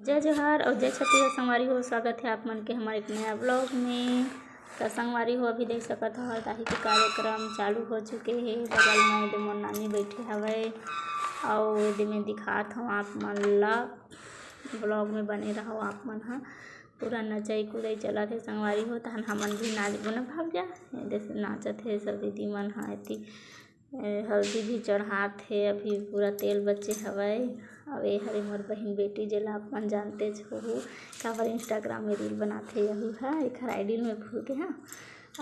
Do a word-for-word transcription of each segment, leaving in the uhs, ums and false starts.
जय जोहार अउ जय छत्तीसगढ़ संगवारी हो, स्वागत हे आप मन के हमर एक नया vlog में। त संगवारी हो, अभी देख सकत हो, हरदाही के कार्यक्रम चालू हो चुके हे। बगल में एदे मोर नानी बैठे हवय अउ एदे में दिखात हव आप मन ला। Vlog में बने रहो आप मन ह। पूरा नचई कुदई चलत हे संगवारी हो, तहन हमन भी नाचबो न भाग जा। एदे से नाचत हे सब दीदी मन ह एती। ए, हल्दी भी चढ़ात हे, अभी पूरा तेल बचे हवय। अउ ए हरे मोर बहिन बेटी, जेला आप मन जानतेच होहू, काबर Instagram में reel बनात हे यहू ह, एखर ID में भूल गे हव।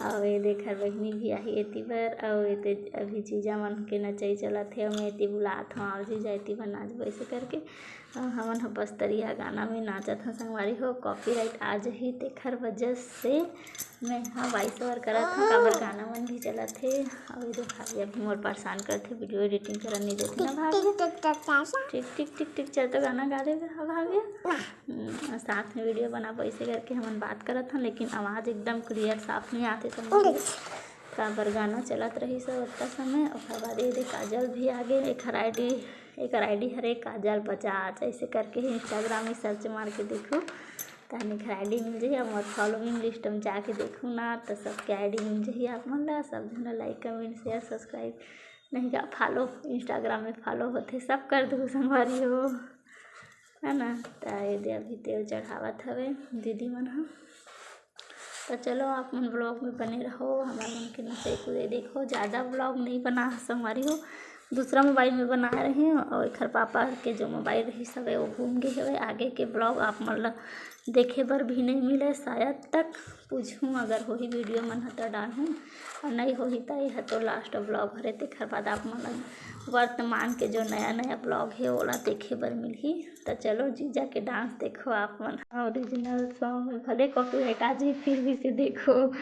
अउ ए दे एखर बहिनी भी आही एती बर, अउ एदे अभी जीजा मन के नचई चलत हे, अउ मैं एती बुलात हव, "आओ जीजा, एती बर नाचबो," ऐसे करके। अउ हमन ह बस्तरिया गाना में नाचत हन संगवारी हो, copyright आ जही, तेखर वजह से मैं ह voice over करत हव, काबर गाना मन भी चलत हे। अउ एदे भाभी अभी मोर परेशान करथे, video editing करन नइ देथे ना भाभी। टिक टिक टिक टिक, चल तो गाना गा दे भाभी। हम्म, साथ में video बनाबो, ऐसे करके हमन बात करत हन, लेकिन आवाज़ एकदम clear साफ नइ आथे संगवारी हो। काबर गाना चलत रहिस हे ओतका समय, ओकर बाद एदे काजल भी आगे, एखर ID, एकर ID हरे काजल बजाज, ऐसे करके Instagram में search मार के देखो, तहन एखर ID मिल जही। अउ मोर following list में जाके देखो ना, त सबके ID मिल जही आप मन ला। सब झन ला like, comment, share, subscribe नहीं का follow, Instagram में follow होथे, सब कर दो संगवारी हो, है ना। त एदे अभी तेल चढ़ावत हवे दीदी मन ह। त चलो, आप मन vlog में बने रहो, हमर मन के नचई कुदई देखो। ज़्यादा vlog नइ बना संगवारी हो, दूसरा mobile में बनाए रहेंव, अउ एखर पापा के जो mobile रहिस हवे, वो घूम गे हवे। आगे के vlog आप मन ला देखे बर भी नइ मिले शायद तक, पूछहूँ अगर होही video मन ह त डालहूँ, अउ नइ होही त एह तो last vlog हरे। तेखर बाद आप मन ला वर्तमान के जो नया नया vlog हे, ओला देखे बर मिलही। त चलो, जीजा के dance देखो आप मन। Original song भले copyright आ जाही, फिर भी से देखो।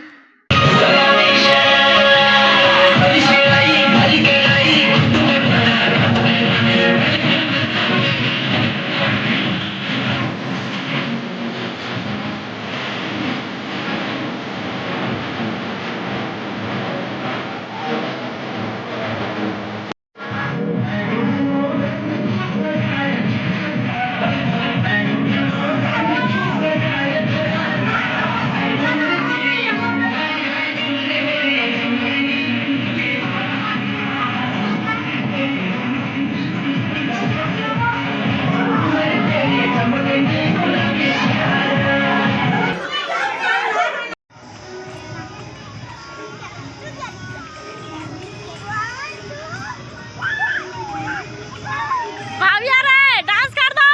भाविया रे, dance कर दो।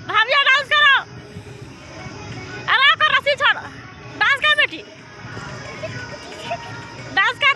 भाविया, dance करो। अरे, ओकर रस्सी छोड़। Dance कर बेटी। Dance कर।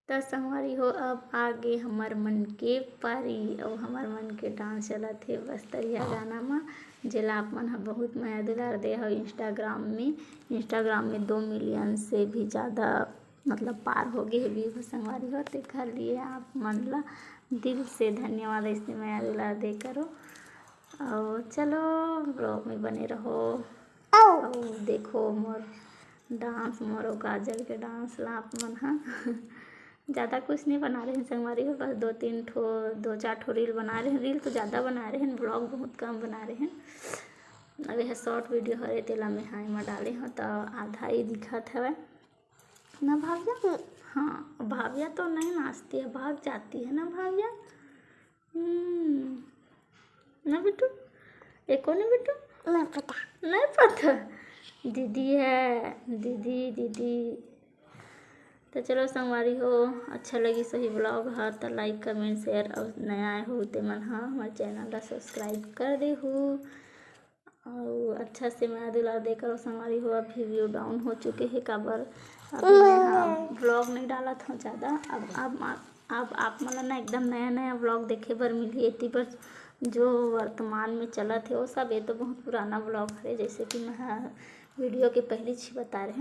त संगवारी हो, अब आगे हमर मन के पारी, अउ हमर मन के dance चलत हे बस्तरिया गाना म, जेला आप मन ह बहुत मया दुलार दे हव Instagram में। Instagram में दो million से भी ज़्यादा, मतलब, पार हो गे हे view ह संगवारी हो, तेखर लिए आप मन ला दिल से धन्यवाद, ऐसने मया दुलार दे करो। अउ चलो, vlog में बने रहो। अउ देखो मोर dance, मोर अउ काजल के dance ला आप मन ह। ज़्यादा कुछ नहीं बना रहे हैं संगवारी हो, बस दो तीन ठो, दो चार ठो reel बना रहे हैं। Reel तो ज़्यादा बना रहे हैं, vlog बहुत कम बना रहे हैं। अब यह short video हरे, तेला मैं हाँ एमा डाले हूँ, तो आधा ही दिखत हवय ना भाविया? हाँ, भाविया तो नहीं नाचती है, भाग जाती है ना भाविया। हम्म, ना बिट्टू, एको नहीं बिट्टू, नहीं पता। नहीं पता। दीदी है, दीदी, दीदी। तो चलो संगवारी हो, अच्छा लगी सही vlog हा, तो like, comment, share, और नया आए हो ते मन हा हमारे channel ला subscribe कर देहू। और अच्छा से मया दुलार देकर संगवारी हो। अभी view down हो चुके हैं, काबर अभी मैं हा vlog नहीं डालत हूँ ज़्यादा। अब अब अब आप मन ला ना एकदम नया नया vlog देखे बर मिलही, एती बर जो वर्तमान में चलत है वो सब। ये तो बहुत पुराना vlog है, जैसे कि मैं हा video के पहली ही बता रहे